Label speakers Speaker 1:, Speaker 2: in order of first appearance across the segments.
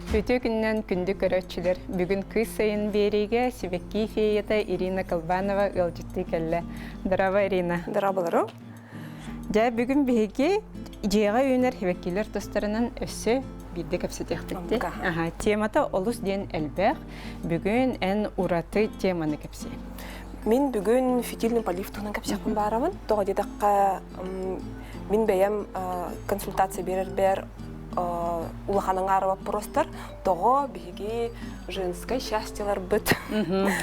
Speaker 1: Үтүө күнүнэн күндү көрөөччүлэр! Бүгүн Кыыс сайын биэриигэ сибэкки феята Ирина Колбанова ыалдьыттыы кэллэ. Здорово, Ирина!
Speaker 2: Здраволору!
Speaker 1: Дьэ, бүгүн биһиги дьиэҕэ үүнэр сибэккилэр тустарынан өссө биирдэ кэпсэтиэхпит. Аха, темата олус диэн элбэх. Бүгүн эн ураты теманы кэпсиэ.
Speaker 2: Мин бүгүн фитильный полив туһунан кэпсиэхпин баарабын. Тоҕо диэтэххэ, мин бэйэм консультация биэрэрбэр улахан аҥаара боппуруостар тоҕо биһиги женское счастьеларбыт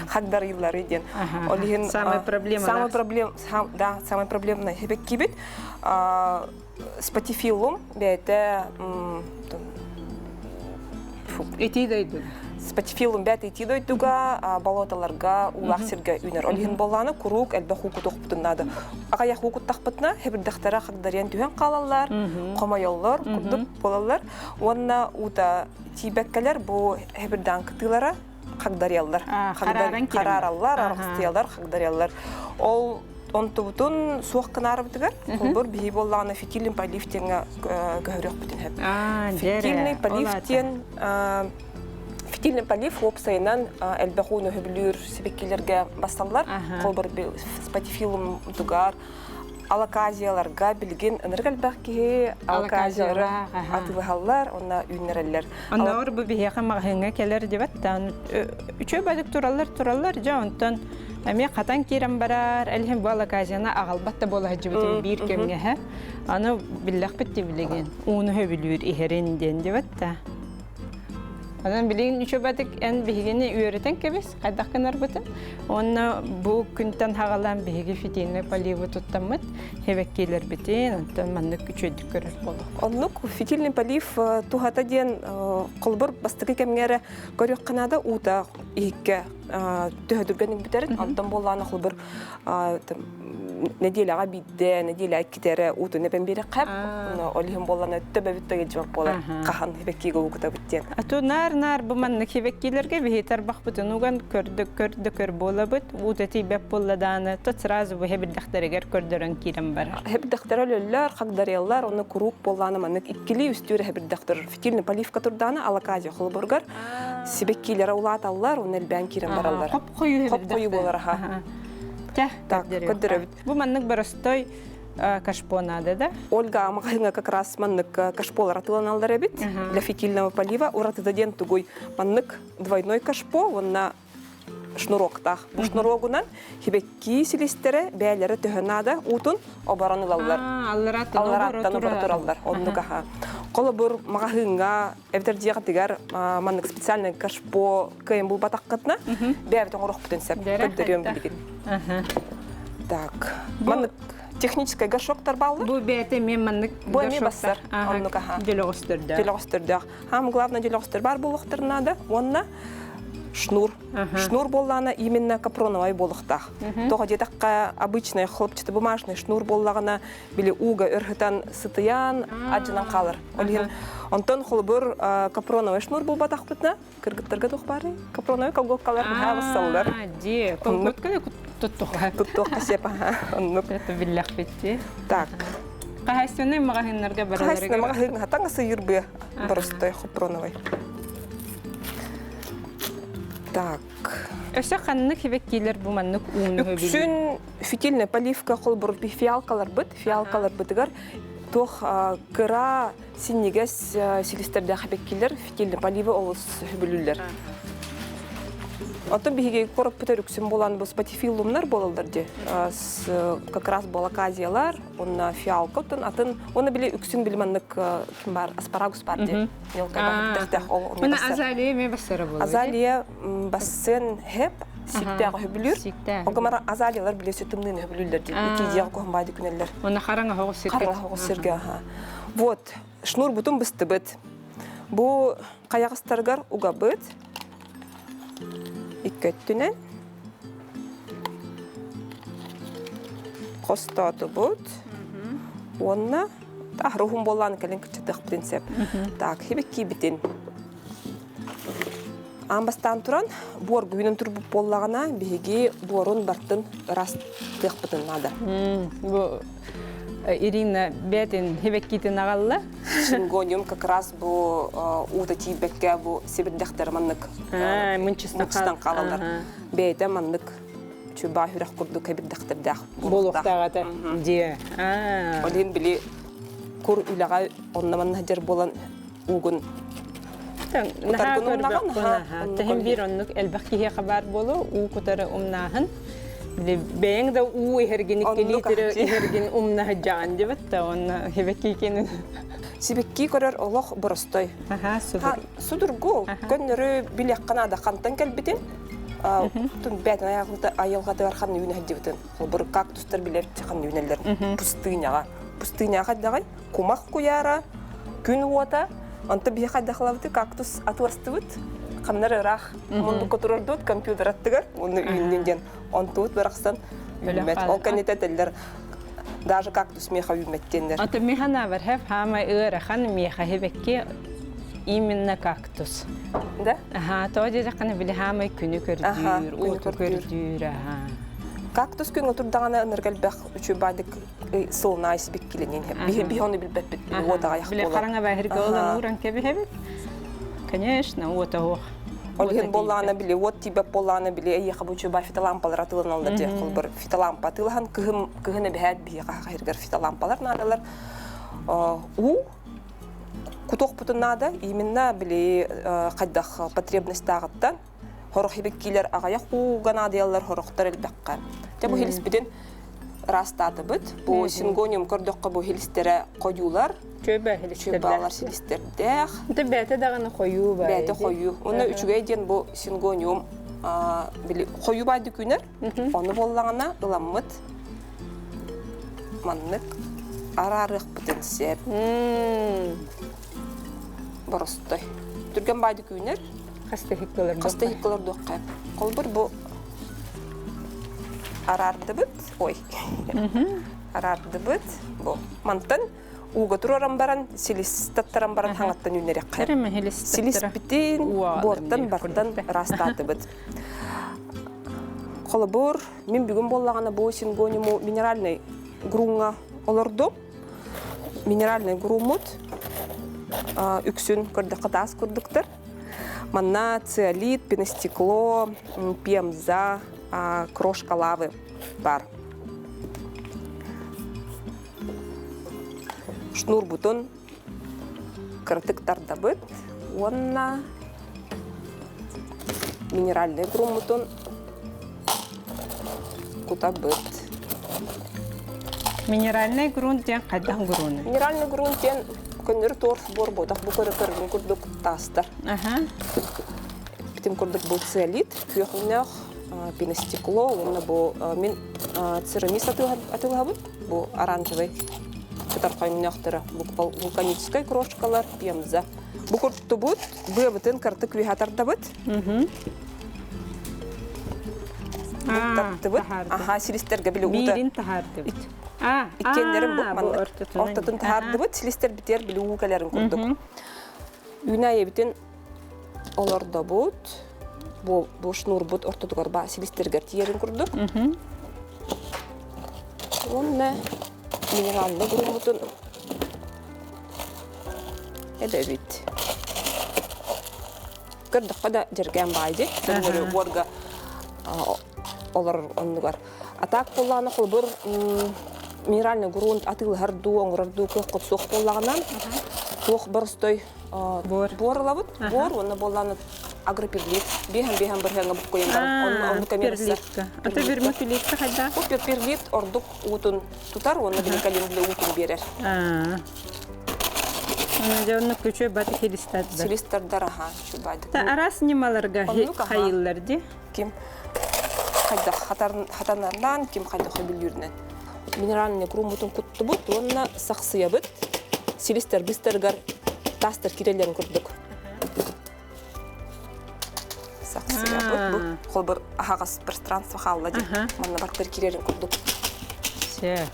Speaker 2: хагдарыйлары диэн. Ол иһин
Speaker 1: самая проблема
Speaker 2: самая проблем да самая проблемная хебеккибит спатифиллум бэйэтэ
Speaker 1: итии дойду
Speaker 2: спатифиллум бэйэтэ итии дойдуга болоталарга уулаах сиргэ үүнэр ол иһин буоллаана куруук элбэх уу кутуохпутун наада аҕыйах уу куттахпытына хэбирдэхтэрэ хагдарыйан түһэн хаалаллар хомойоллор курдук буолаллар уонна уута тиийбэккэлэр бу хэбирдээн кытыылара хагдарыйаллар хараараллар арахстыйаллар хагдарыйаллар ол онтубутун суох гынаарыбытыгар холбор биһи буоллаҕына фитильный полив диэҥҥэ көһөрүөхпүтүн сөп фитильный полив диэн фитильный полив уопсайынан элбэх ууну өһөбүлүүр сибикилэргэ бассаллар холбор спатифилум тугар алаказияларга билигин ынырык элбэх киһи алаказиялары атыылаһаллар уонна үүннэрэллэр.
Speaker 1: Оннооҕор бу биһиэхэ маҕаһыыҥҥа кэлэр дебат даҕаны үчүгэй бадык тураллар тураллар дьэ онтон эмиэ хатан киирэн барар элиһин бу алаказияны аҕалбат да буола сылдьыбытым биир кэмҥэ һэ аны биллэхпит дии билигин ууну сөбүлүүр иһэрин диэн дебат да Онон билигин үчүгэйдик эн биһигини үөрэтэн кэбис, хайдах гынарбытын. Уонна бу күнтэн хаҕалаан биһиги фитильный поливы туттаммыт, хэбэккиилэрбитин, онтон маннык үчүгэйдик көрөр буолуох.
Speaker 2: Оннук фитильный полив туһата диэн холобур бастакы кэмҥэ эрэ көрүөххэ наада уута иһиккэ төһөдүргэн бүтэрин, онтон буоллаана холобур нэдиэлэҕэ биирдэ, нэдиэлэ иккитэ эрэ уутун эбэн биэрэххэ ол иһин буоллана төбөбүт тойдьубат буолар хаһан хибэккиигэ угутабыт диэн.
Speaker 1: А то наар-наар бу маннык хибэккиилэргэ биһи тарбахпытын уган көрдө көрдө көр буолабыт, уута тиийбэт буолла дааны, тот сразу бу хэбирдэхтэригэр көрдөрөн киирэн барар.
Speaker 2: Хэбирдэхтэрэ өлөллөр, хагдарыяллар, онно куруук буоллаана маннык иккилии үстүүр хэбирдэхтэр фитильный поливка турдаана алаказия холобургар сибэккиилэрэ улааталлар, онно элбээн киирэн бараллар.
Speaker 1: Хоп-хойуу
Speaker 2: Хоп-хойуу буолар аха.
Speaker 1: Чэ,
Speaker 2: Так, көрдөрөбүт.
Speaker 1: Бу маннык боростой кашпо надо, да?
Speaker 2: Ольга маҕаһыыҥа как раз маннык кашполар атыыланаллар эбит. Для фитильного полива уратыта диэн тугуй? Маннык двойной кашпо уонна шнуроктаах. Бу шнурогунан хибэккии силистэрэ бээлэрэ төһө наада уутун оборон ылаллар.
Speaker 1: Аллараттан
Speaker 2: оборо тураллар. Оннук аха. Холобур маҕаһыыҥҥа эбэтэр дьиэҕитигэр маннык специальный кашпо кыайан булбатаххытына бэйэбит оҥоруохпутун сөп көрдөрүөм билигин так маннык техническай горшоктар бааллар
Speaker 1: бу бэйэтэ эмиэ маннык
Speaker 2: бу эмиэ бассар оннук аха
Speaker 1: дьөлөҕөстөрдөөх
Speaker 2: дьөлөҕөстөрдөөх хаам главное дьөлөҕөстөр баар буолуохтарын наада уонна шнур шнур буоллаҕына именно капроновай буолуохтаах тоҕо диэтэххэ обычный хлопчатый бумажный шнур буоллаҕына били ууга өрһытан сытыйан адьынан хаалар ол иһин онтон холобур капроновай шнур булбатахпытына кыргыттарга туох баарый капроновай колготкалар наһаа бассаллар
Speaker 1: дии колготка туттуха
Speaker 2: туттуохха сеп аха оннук
Speaker 1: это биллэхпит дии
Speaker 2: так
Speaker 1: хаһайственный маҕаһыыннарга бараларыгар
Speaker 2: хаһайственный маҕаһыын таҥас сыйырбыа боростой капроновай так
Speaker 1: Өссө ханнык хибэккиилэр бу маннык ууну
Speaker 2: Үксүн фитильная поливка холбур фиалкаларбыт, фиалкаларбытыгар туох кыра синньигэс силистэрдээх эбэккилэр фитильный поливы олус сөбүлүүллэр. Оттон биһиги куораппыт үксүн буолан бу спатифиллумнар буолаллар дии. Как раз буолаказиялар, уонна фиалка оттон атын, уонна били үксүн били маннык ким бар, аспарагус бар дии.
Speaker 1: Мына азалия ме бассара буолар.
Speaker 2: Азалия бассен хеп сиктээх өһүбүлүүр. Огомара азалиялар биле сүтымныын өһүбүлүүллэр диэн ити дьиэҕэ куһумбаады күнэллэр.
Speaker 1: Уонна хараҥа хоҕус сиргэ.
Speaker 2: Хараҥа хоҕус сиргэ аха. Вот шнур бутун быстыбыт. Бу хайаҕастарыгар угабыт. Икки өттүнэн. Хостоотубут. Уонна Аһруһун буоллаан кэлин кыччатыахпытын сөп. Так, хибиккиибитин. Аан бастаан туран, буор гүйүнэн турбут буоллаҕына, биһиги буорун бартын ырастыахпытын наада.
Speaker 1: Бу Ирина бээтин хибэккитин аҕалла.
Speaker 2: Сингониум как раз бу уута тиийбэккэ бу сибирдэхтэр маннык мынчыстан хаалаллар. Бэйэтэ маннык чубаа үрэх курдук кэбирдэхтэрдээх
Speaker 1: буолуохтаах этэ дьиэ.
Speaker 2: Ол иһин били кур үлэҕэ онно манна сылдьар буолан уугун
Speaker 1: Наһаа көрбөккүн Тэһин биир оннук элбэх киһиэхэ баар буолуо уу кутары умнааһын. Бэйэҥ да уу иһэргин иккилии иһэргин умнаһыдьаҕын дибит да онно хибэккиикин
Speaker 2: Сибикки көрөр олох боростой. Судургу көннөрү билиэххэ наада хантан кэлбитин тун бээтин айылҕатыгар ханна үүнэ сылдьыбытын холбур кактустар билэр ханна үүнэллэр пустыняҕа пустыняҕа хайдаҕый кумах куйаара, күн уота, онто биһи хайдахлабыты кактус атуастыбыт, ханнар ыраах мундукка турордут компьютер аттыгар, уонна үүннүн диэн онтуут барахсан үүммэт. Ол кэннитэ этэллэр даже кактус меха үүммэт диэннэр.
Speaker 1: Ото механа бар хаамай ыарахан меха хебекки именно кактус.
Speaker 2: Да?
Speaker 1: Аха, то дьаххана били хаамай күнү көрдүүр, уоту көрдүүр, аха.
Speaker 2: Кактус күн отурдаҕына ынырга элбэх үчүгэй сылнай сибиккиленин биһи ону билбэппит уот аҕайах
Speaker 1: буолар. Хараҥа баһырга олан ууран кэбиһэбит. Конечно, уота суох.
Speaker 2: Ол иһин буоллаҕына били уот тиийбэт буоллаҕына били эйиэхэ бу үчүгэй фитолампалар атыыланаллар диэх холбор фитолампа атыылаһан кыһын кыһын эбэһээт биһиэхэ хаһыргар фитолампалар наадалар. Уу кутуохпутун наада именно били хайдах потребностьтааҕыттан Хорох хибиккилэр аҕыйах ууга наадыйаллар, хорохтор элбэххэ. Дьэ бу хилиспитин ыраастаатыбыт. Бу сингониум көрдөххө бу хилистэрэ хойуулар.
Speaker 1: Чөбө хилистэрдээх.
Speaker 2: силистэрдээх.
Speaker 1: Это бэйэтэ даҕаны хойуу баай.
Speaker 2: Бэйэтэ хойуу. Онно үчүгэй диэн бу сингониум били хойуу баайды күнэр. Ону буоллаҕына ыламмыт маннык араарыахпытын сөп. Боростой. Түргэн баайды күүнэр.
Speaker 1: Хас
Speaker 2: да иһиккэ Холбур бу араардыбыт. Ой. Араардыбыт. Бу мантан ууга тураран баран силис таттаран баран хаҥаттан үүнэриэххэ. Силиспитин буортан бартан ыраастаатыбыт. Холобур, мин бүгүн буоллаҕына бу сингониму минеральный грунга олордум. Минеральный груммут үксүн көрдөххө таас курдуктар. Манна циолит, пеностекло, пемза, крошка лавы бар. Шнурбутун кыратык тардабыт уонна минеральный груммутун кутабыт.
Speaker 1: Минеральный грунт диэн хайдах груну?
Speaker 2: Минеральный грунт диэн көннөрү торф буор буотах бу көрө көргүн курдук таастар. Битим курдук бу циолит, күөх пеностекло уонна бу мин церамис атыылаһабын. Бу оранжевый кытархай өҥнөөхтөрө вулканическай крошкалар, пемза. Бу куртубут, быабытын кыртык үөһэ тардабыт. Таттыбыт. Аха, силистерге били уута.
Speaker 1: Биирин таһаардыбыт.
Speaker 2: Иккиэннэрин бу маннык ортотун таһаардыбыт, силистер битиэр били уу кэлэрин курдук. Үүнээйибитин олордобут. Бу, бу шнурбут ортотугар ба силистергер тиийэрин курдук. Уонна минераллы груммутун эбэбит. Көрдөххө да дьэргээн баайдьы. Көннөрү буорга олорор оннугар. А так буоллаҕына холобур минеральный грунт атыылаһар дуу, оҥорор дуу кыаххыт суох буоллаҕына туох боростой
Speaker 1: Буор.
Speaker 2: буор ылабыт. Буор уонна буоллаҕына агроперлит. Биэһэн-биэһэн бырыһыаҥҥа буккуйан баран онно оннук эмиэ
Speaker 1: Перлитка. Ата вермикулитка хайда?
Speaker 2: Бу перлит ордук уутун тутар уонна били уутун биэрэр.
Speaker 1: Дьэ онно күчү бат хилистардар.
Speaker 2: Силистардар аха чубайдык.
Speaker 1: Та араас ньымаларга хайыллар ди.
Speaker 2: Ким хайдах хатанарынан, ким хайдах хөбүлүүрүнэн. Минеральный груммутун куттубут уонна сахсыйабыт. Силистер быстарыгар тастар киреллерин курдук. Сахсыйабыт бу холбор аһаҕас пространство хаалла ди. Манна бартар кирерин курдук.
Speaker 1: Все.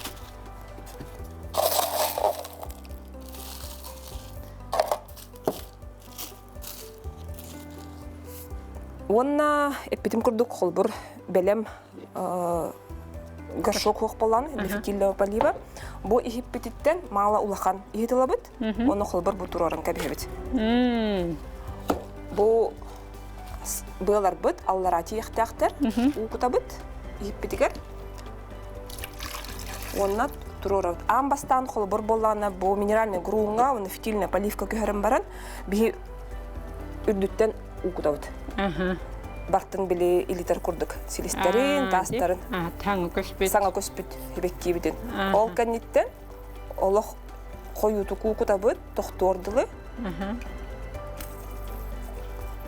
Speaker 2: Уонна эппитим курдук холбур бэлэм. Горшок хуох боллааны, для полива. Бу иһиппититтэн мала улахан иһит ылабыт, оны холбор бу туруоран кэбиһэбит. Бу быаларбыт аллараа тиийэхтээхтэр, уу кутабыт иһиппитигэр. Уонна туруорабыт. Аан бастаан холобур буоллаҕына бу минеральный грунга уонна фитильная поливка көһөрөн баран биһи үрдүттэн уу кутабыт. Бартын били илитер курдук силистэрин, таастарын
Speaker 1: саҥа көспүт
Speaker 2: саҥа көспүт хибэккиибитин. Ол кэнниттэн олох хойуутук уу кутабыт, тохтуор дылы.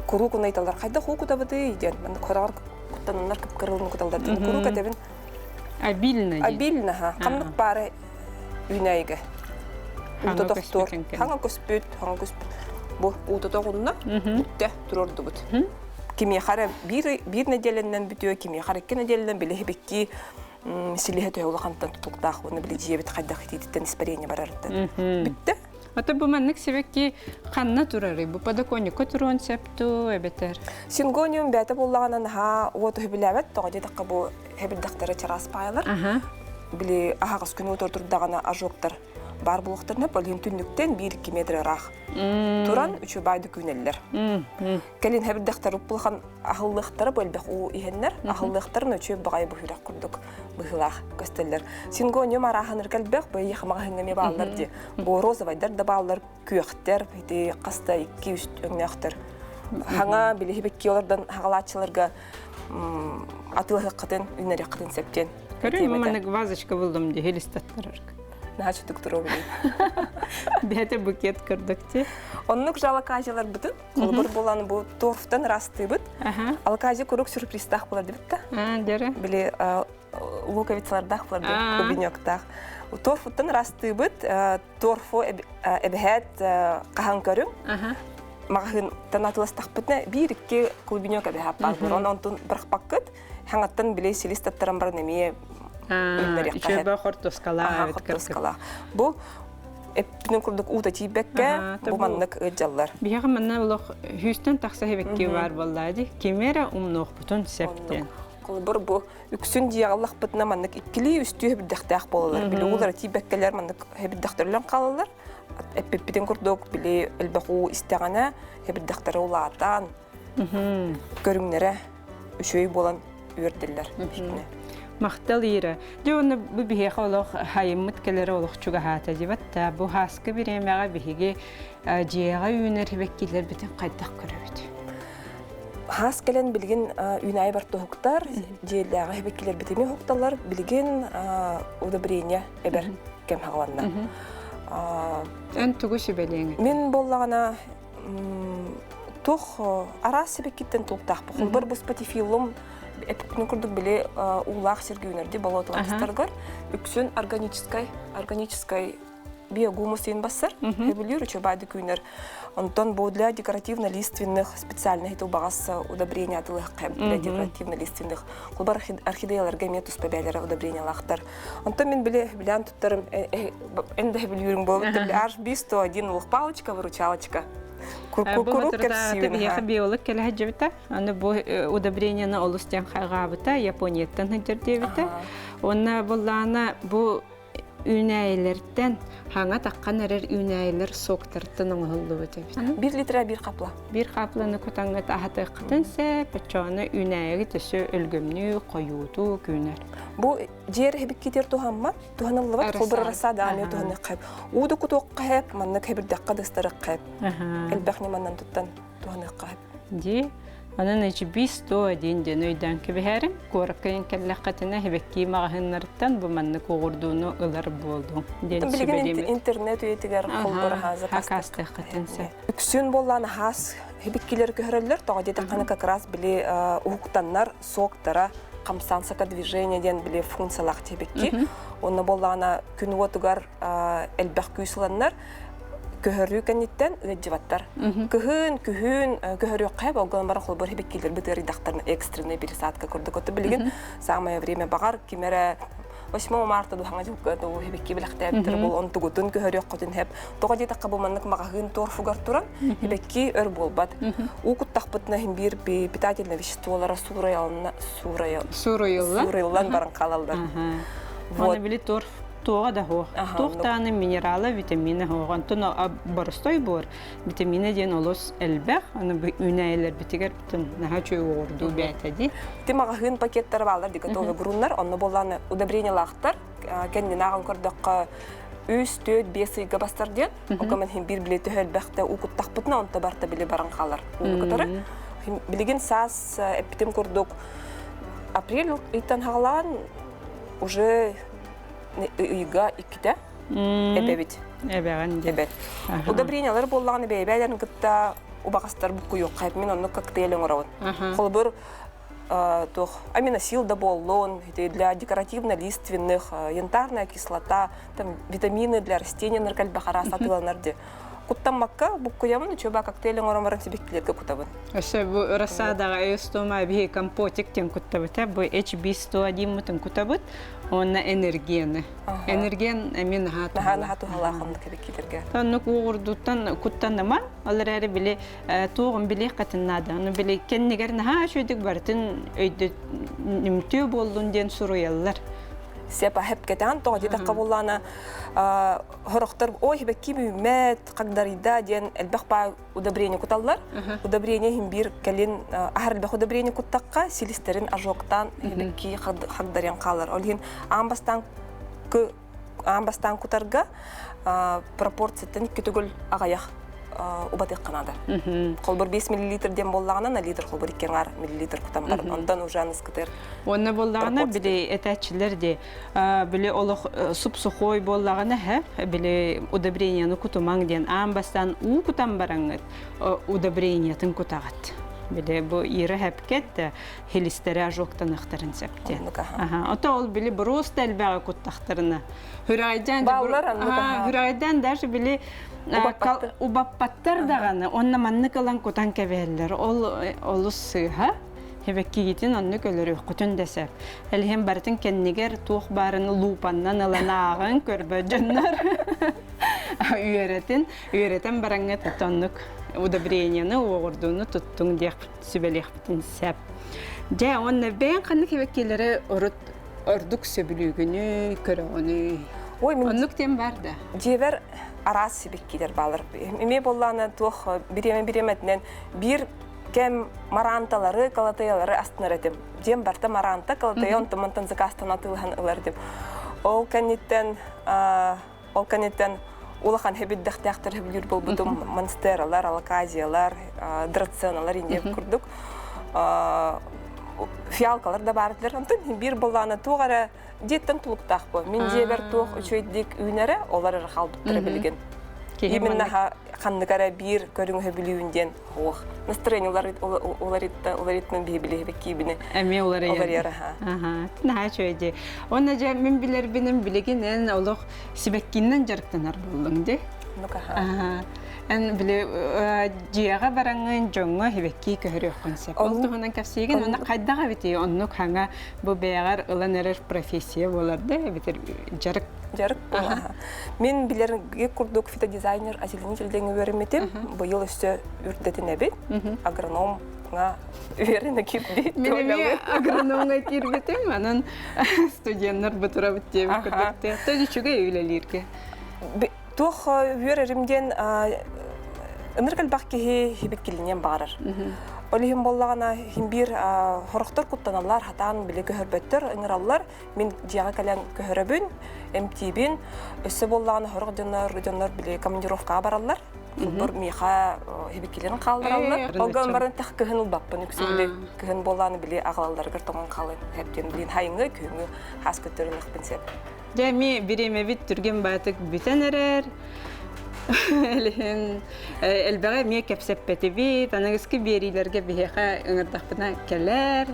Speaker 2: Куруук унайталар хайдах уу кутабытый диэн маннык хороҕор куттананнар кып-кырылын куталлар диэн куруук этэбин.
Speaker 1: Обильно.
Speaker 2: Обильно, ха. Ханнык баары үүнээйигэ. Уута тохтуор. Хаҥа көспүт, хаҥа көспүт. Бу уута тоҕунна, бүттэ, туруордубут. Кимиэхэ эрэ биир, биир нэдиэлэннэн бүтүө, кимиэхэ эрэ икки нэдиэлэнэн билиһибикки силиһэ төһө улахантан тутулуктаах уонна били дьиэбит хайдах итиититтэн испэриэнньэ барарыттан. Бүттэ.
Speaker 1: Ата бу маннык сибэкки ханна турарый? Бу подоконникка туруон сөп дуу эбэтэр?
Speaker 2: Сингониум бэйэтэ буоллаҕына наһаа уот үһүбүлээбэт, тоҕо диэтэххэ бу хэбирдэхтэрэ чараас паайалар. Били аһаҕас күн уотугар турдаҕына ожогтар баар буолуохтарына, полин түннүктэн 1-2 метр ыраах туран үчүгэй үүнэллэр. Кэлин хэбирдэхтэр улахан аһыллыахтара бу элбэх уу иһэннэр, аһыллыахтарын үчүгэй баҕайы быһыырах курдук быһыылаах көстөллөр. Сингониум арааһынырга элбэх, бу эйиэхэ маҕаһыыҥҥа эмиэ бааллар дии. Бу розовайдар да бааллар, күөхтэр, ити хаста 2-3 өҥнөөхтөр. Хаҥа билиһибикки олордон хаҕалааччыларга атыылаһыаххытын, үүнэриэххитин сөп диэн.
Speaker 1: Көрүҥ, маннык вазочка булдум дии, листаттарарга.
Speaker 2: Наһаа чутук туруобун.
Speaker 1: Бэйэтэ букет көрдөх ти.
Speaker 2: Оннук жалокажаларбытын холобур буолан бу торфтан ырастыыбыт. Алаказия куруук сюрпризтаах буолар дибит да. Били луковицалардаах буолар дии, клубенектаах. Торфуттан ырастыыбыт, торфу эбэһээт хаһан көрүҥ. Маҕаһыынтан атыластахпытына биир-икки клубенек эбэһээт баар буолар. Онон онтун бырахпаккыт. Хаҥаттан били силис таттаран баран эмиэ
Speaker 1: Үчүгэй хортуоскалаах
Speaker 2: хортуоскалаах. Бу эппинин курдук уута тиийбэккэ бу маннык ыалдьаллар.
Speaker 1: Биһиэхэ манна олох сүүстэн тахса хэбэкки баар буоллаа дии. Кими эрэ умнуохпутун сөп диэн.
Speaker 2: Холобур бу үксүн дьиэҕэ маннык иккилии үстүү хэбирдэхтээх буолаллар. Били уулара тиийбэккэлэр маннык хэбирдэхтэрүлэн хаалаллар. Эппиппитин курдук били элбэх уу истэҕинэ хэбирдэхтэрэ улаатан көрүҥнэрэ үчүгэй буолан үөрдэллэр.
Speaker 1: Махтал Ира. Дьэ уонна бу биһиэхэ олох хайыммыт кэлэрэ олох чугаһаата дибат да бу хааскы бириэмэҕэ биһиги дьиэҕэ үүнэр хибэккилэрбитин хайдах көрөбүт?
Speaker 2: Хаас кэлэн билигин үүнээйи бар туһуктар, дьиэлээҕи хибэккилэрбитини уһукталлар, билигин удобрение эбэр кэм хаҕаланна.
Speaker 1: Эн тугу сүбэлиэҥ?
Speaker 2: Мин буоллаҕына туох араас сибэккиттэн тулуктаахпын. Холбор бу спатифиллум эппитин курдук били уулаах сиргэ үүнэрди болотулаахтаргар үксүн органическай органическай биогумус диэн бассар хөбүлүүр үчүгэй үүнэр. Онтон бу для декоративно-лиственных специальных убаҕас удобрения атылыахха для декоративно-лиственных кулбар орхидеяларга эмиэ туспа бээлэрэ удобрениялаахтар. Онтон мин били билэн туттарым эн да билүүрүҥ буолбут аж B101 улух палочка выручалочка. Куруук кэпсиибин.
Speaker 1: Биһиэхэ биолог кэлэ сылдьыбыта. Аны бу удобрениены олус диэн хайҕаабыта, Японияттан сылдьар диэбитэ. Уонна буллаана бу үүнээйилэртэн хаҥа таххан эрэр үүнээйилэр соктартан оҥоһуллубут эбит.
Speaker 2: Биир литра биир хапла.
Speaker 1: Биир хапланы кутаҥҥыт аһатыаххытын сөп, оччоҕуна үүнээйиги төсө өлгөмнүү, хойуутуу күүнэр.
Speaker 2: Бу дьиэр хибиккитер туһаммат, туһаныллыбат, холбор рассада аны туһаныахха Уу да кутуохха хэп, маннык хэбирдэххэ да ыстарыахха хэп. Элбэх ньыманнан туттан туһаныахха хэп.
Speaker 1: Дии. Онон HB 101 диэн өйдөөн кэбиһээрим. Куоракка кэллэххитинэ хибэккии маҕаһыыннарыттан бу маннык уҕурдууну ылар буолуҥ диэн
Speaker 2: Билигин интернет үйэтигэр холбор
Speaker 1: хакаастыаххытын сөп.
Speaker 2: Үксүн буоллаан хаас хибиккилер көһөрөллөр, тоҕо диэтэххинэ как раз били уһуктаннар соктара хамсаансака движение диэн били функциялаах тиэбикки. Онно буоллаҕына күн уотугар элбэх күүс ыланнар көһөрүү кэнниттэн ыалдьыбаттар. Кыһын, күһүн көһөрүөххэ болгон бара холбор хибиккилер бытыарыйдахтарына экстренный пересадка курдук. Оту билигин самое время баҕар ким эрэ 8 марта дуһаҥа дьылга туу хибикки билэхтээбиттэр бул онтугутун көһөрүөххүтүн хеп. Тоҕо диэтэххэ бу маннык маҕаһыын торфугар туран хибекки өр буолбат. Уу куттахпытына хин биир питательный веществолара суурайална суурайа
Speaker 1: Суруйуллан.
Speaker 2: суурайыллан баран хаалаллар.
Speaker 1: Вот. Били торф туоҕа да суох. Туох даҕаны минерала, витамина суох. Онтон боростой буор витамина диэн олус элбэх. Аны үүнээйилэрбитигэр бүтүн наһаа үчүгэй уоҕурдуу бээтэ дии.
Speaker 2: Ти маҕаһыын пакеттара бааллар диготовый груннар, онно буоллааны удобрениялаахтар. Кэннин ааҕан көрдөххө үс, түөрт, биэс ыйга бастар диэн. Окоман хин биир били төһө элбэхтэ уу куттахпытына онто барта били баран хаалар ууну кытары. Билигин саас эппитим курдук апрель ыйтан хаҕалаан уже ыйга иккитэ эбэбит.
Speaker 1: Эбэҕин диэн.
Speaker 2: Эбэт. Удобрениялар буоллаҕына бэйэбээлэрин кытта убаҕастар буккуйуохха мен оннук коктейль оҥоробун. Холобур, туох аминосил да буоллун, для декоративно-лиственных, янтарная кислота, там витамины для растений ныркальбахара сатыланар ди. Куттаммакка буккуйабын, үчүгэй коктейль оҥорон баран сибэккилэргэ кутабын.
Speaker 1: Өссө бу рассадаҕа өйөстома биһи компотик диэн куттабыта, бу HB100 диэммитин кутабыт, уонна энергияны. Энергиян эмиэ наһаа
Speaker 2: Наһаа наһаа туһалаах оннук эбиккилэргэ.
Speaker 1: Оннук уоҕурдууттан куттаныма, ол эрээри били туоҕун билиэххитин наада. Ону били кэннигэр наһаа үчүгүйдүк барытын өйдөтүмтүө буоллун диэн суруйаллар.
Speaker 2: Сеп аһып тоҕо диэтэххэ буоллаана хорохтор ой хибэкки үүммэт хагдарыйда диэн элбэх баа удобрение куталлар. Удобрение иһин биир кэлин аһар элбэх удобрение куттахха силистерин ожогтаан хибэкки хагдарыйан хаалар. Ол иһин аан бастаан аан бастаан кутарга пропорцияттан икки төгүл аҕыйах убатыахха наада. Холбор 5 миллилитр диэн буоллаҕына, на литр холбор икки аҥаар миллилитр кутан баран, онтон уже аныскытыр.
Speaker 1: Уонна буоллаҕына, били этээччилэр дии, били олох суп-сухой буоллаҕына, һэ, били удобрениены кутумаҥ диэн аан бастаан уу кутан бараҥҥыт удобрениетын кутаҕыт. Били бу ира хэпкет хилистере ожогтаныахтарын сөп диэн. Ото ол били просто элбэҕи куттахтарына. Хүрайдан Хүрайдан даже били убаппаттар даҕаны онно маннык ылан кутан кэбиһэллэр. Ол олус сыыһа. Хэбэккигитин оннук өлөрүөххүтүн да сөп. Элиһин барытын кэннигэр туох баарын луупаннан ылан ааҕын көрбөт дьоннор үөрэтин, үөрэтэн бараҥҥыт оннук удобрениены, уоҕурдууну туттуҥ диэх сүбэлиэхпитин сөп. Дьэ, уонна бэйэҥ ханнык эбэккиэлэри урут ордук сөбүлүүгүнүй, көрөҕүнүй?
Speaker 2: Ой, мин
Speaker 1: Оннук диэн бар да.
Speaker 2: Дьиэбэр араас сибиккилэр баалар. Эмиэ буоллаҕына туох бириэмэ-бириэмэтинэн биир кэм маранталары, калатыялары астынар этим. Дьиэм барта маранта, калатыя онтон-мантан заказтан атыылаһан ылар этим. Ол кэнниттэн Ол кэнниттэн улахан хэбиддэхтээхтэр хэбилүүр буолбутум монстералар, алаказиялар, драценалар индия курдук фиалкалар да баар этилэр. Онтон биир былаана туох эрэ дьиэттэн тулуктаах бу. Мин дьиэбэр туох үчүгэйдик үүнэрэ, олар эрэ хаалбыттара билигин. Именно ханнык эрэ биир көрүҥү бүлүүн диэн Ох, настроение уларытта, уларыттан биһи билиһибит киибини.
Speaker 1: Эмиэ уларыйар.
Speaker 2: Уларыйар, аха.
Speaker 1: Аха, наһаа үчүгэй дии. Уонна дьэ мин билэрбинэн билигин эн олох сибэккиннэн дьарыктанар буоллуҥ дии.
Speaker 2: Ну-ка,
Speaker 1: Аха. Эн били дьиэҕэ бараҥҥын дьоҥҥо сибэкки көһөрүөххүн сөп. Ол туһунан кэпсиигин уонна хайдах эбитий оннук хаҥа бу бэйэҕэр ылан эрэр профессия буолар да эбитэр дьарык
Speaker 2: Дьарык буолла. Мин билэргэ курдук фитодизайнер озеленитель диэҥҥэ үөрэммитим. Быйыл өссө үрдэтинэбит. Агрономҥа үөрэнэ киирбит.
Speaker 1: Мин эмиэ агрономҥа киирбитим. Анан студеннар бутурабыт диэбит курдук. Тон үчүгэй үлэлииргэ.
Speaker 2: Туох үөрэрим диэн ынырык элбэх киһи хибиккилиниэн баҕарар. Ол иһин буоллаҕына иһин биир хорохтор куттаналлар, хатаан били көһөрбөттөр, ыҥыраллар. Мин дьиэҕэ кэлэн көһөрөбүн, эмтиибин. Өссө буоллаҕына сорох дьоннор, дьоннор били командировкаҕа бараллар. Холбор миэхэ хибиккилэрин хааллараллар. Ол гынан баран тах кыһын ылбаппын үксүн били кыһын буоллаҕына били аҕалалларыгар тоҥон хаалан хэптиэн билин хайыҥы күһүҥҥү хаас көттөрүнүөхпүн сөп.
Speaker 1: Дьэ эмиэ бириэмэбит түргэн баатык бүтэн эрэр. Элиһин элбэҕи эмиэ кэпсэппэтибит. Аныгыскы биэриилэргэ биһиэхэ ыҥырдахпына кэлэр,